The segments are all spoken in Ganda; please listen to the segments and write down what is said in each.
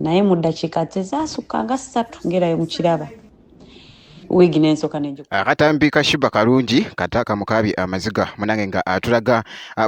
Naye mu ddakiika tezaasukka nga 3, ngerayo mukiraba, wiigi n'ensooka nenjo. Akatambi ka Sheebah Karungi kata kamukaabye amaziga, munange, nga atulaga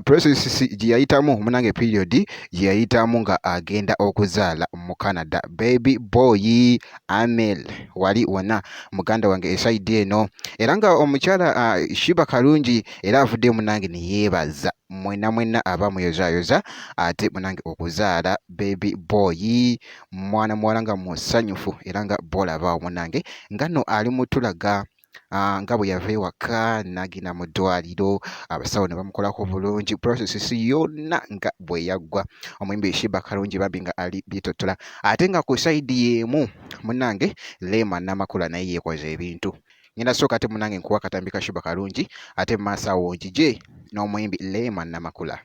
process gye yayitamu, munange, period gye yayitamu nga agenda okuzaala mu Canada baby boy Amel. Wali wonna, muganda wange, e side eno, era nga omukyala Sheebah Karungi era avuddeyo, munange, ne yeebaza mwenna mwenna abamuyozaayoza ate, munange, okuzaala baby boy, mwana muwala, nga musanyufu. Era nga bw'olaba, munange, nga nno ali mutulaga nga bwe yava ewaka n'agenda mu ddwaliro, abasawo ne bamukolako bulungi, process yonna nga bwe yaggwa. Omuyimbi Sheebah Karungi bambi nga ali byetottola. Ate nga ku side y'emu, munnange, Rema Namakula naye yeekoze ebintu. Ngenda sooka ate, munnange, nkuwa akatambi ka Sheebah Karungi, ate mu maaso awo ngije n'omuyimbi Rema Namakula.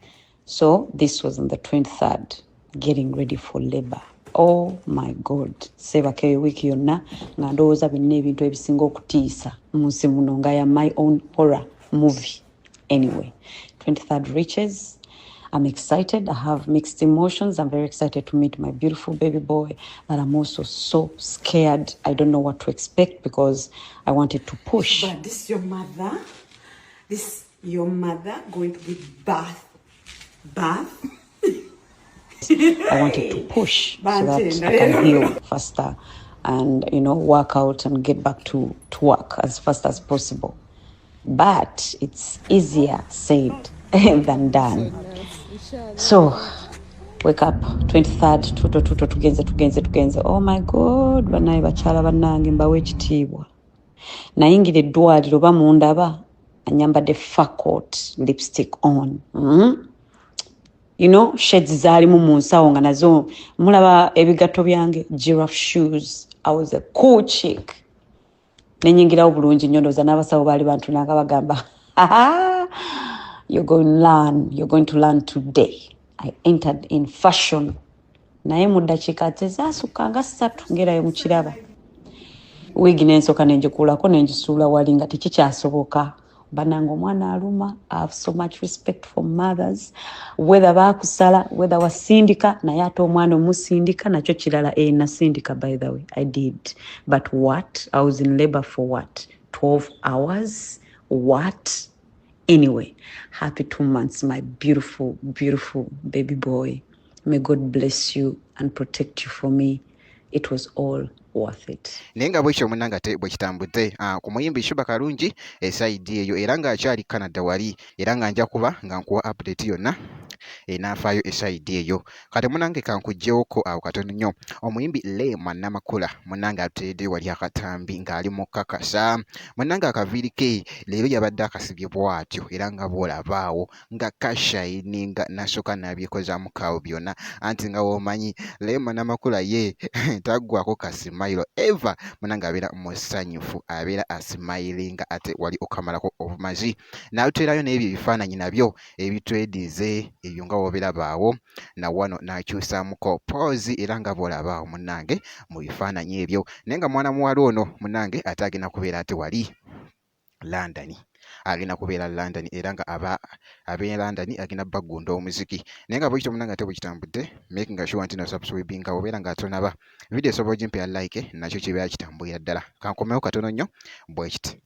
So this was on the 23rd, getting ready for labor. Oh my God, seebaka eyo wiiki yonna nga ndowooza byonna ebintu ebisinga okutiisa mu nsi muno, nga ya my own horror movie. Anyway, 23rd reaches. I'm excited. I have mixed emotions. I'm very excited to meet my beautiful baby boy, but I'm also so scared. I don't know what to expect because I wanted to push. But this your mother. This your mother going to give birth. Birth. I wanted to push so that I can heal faster and work out and get back to work as fast as possible. But it's easier said than done. So wake up 23rd, tuto tuto, tugenze tugenze tugenze. Oh my God, bannaye, bakyala bannange, mbawe ekitiibwa. Nayingira eddwaliro, bamundaba anyambadde fur coat, lipstick on, Shades zaalimu mu nsawo nga nazo mulaba ebigatto byange, giraffe shoes. I was a cool chick. Nenyingirawo bulungi nnyo. Ndowooza n'abasawo baali bantunanga bagamba, "You're going to learn, you're going to learn today." I entered in fashion, naye mu ddakiika tezaasukka nga 3, ngerayo mukiraba, wiigi n'ensooka nenjikuulako nenjisuula wali nga tekikyasoboka. Banange, omwana aluma. I have so much respect for mothers, whether bakusala, whether wasindika, naye ate omwana omusindika nakyo kirala. E, nasindika, by the way, I did. But what, I was in labor for what, 12 hours? What? Anyway, happy 2 months, my beautiful, beautiful baby boy. May God bless you and protect you for me. It was all worth it. Naye nga bwekyo, munange, ate bwe kitambudde ku muyimbi Sheebah Karungi e side eyo, era ng'akyali Canada wali, era nga nja kuba nga nkuwa update yonna enaafaayo e side eyo. Kati, munange, kankuggyewoko awo katono nnyo. Omuyimbi Rema Namakula, munange, atuteereddeyo wali akatambi ng'ali mu kakasa, munange, akaviiri ke leero yabadde akasibye bw'atyo, era nga bw'olabaawo nga kashininga, nasooka n'abyekozaamu kaawo byonna. Anti nga w'omanyi Rema Namakula ye taggwako ka smile ever, munange, abeera musanyufu, abeera asmilinga. Ate wali okamalako obumazi n'atuteerayo n'ebyo ebifaananyi nabyo ebitwedize ebyo nga w'obirabaawo, na wano n'akyusaamuko pose, era nga bw'olabaawo, munnange, mu bifaananyi ebyo. Naye nga mwana muwala ono, munnange, ate agenda kubeera ate wali London, agenda kubeera London, era nga aba ab'e London agenda baggunda omuziki. Naye nga bwekityo, munnange, ate bwe kitambudde, making sure nti no subscribinga obeera nga tonaba video, osobola ogimpeera like, nakyo kibeera kitambulira ddala. Kankomewo katono nnyo bwe kiti.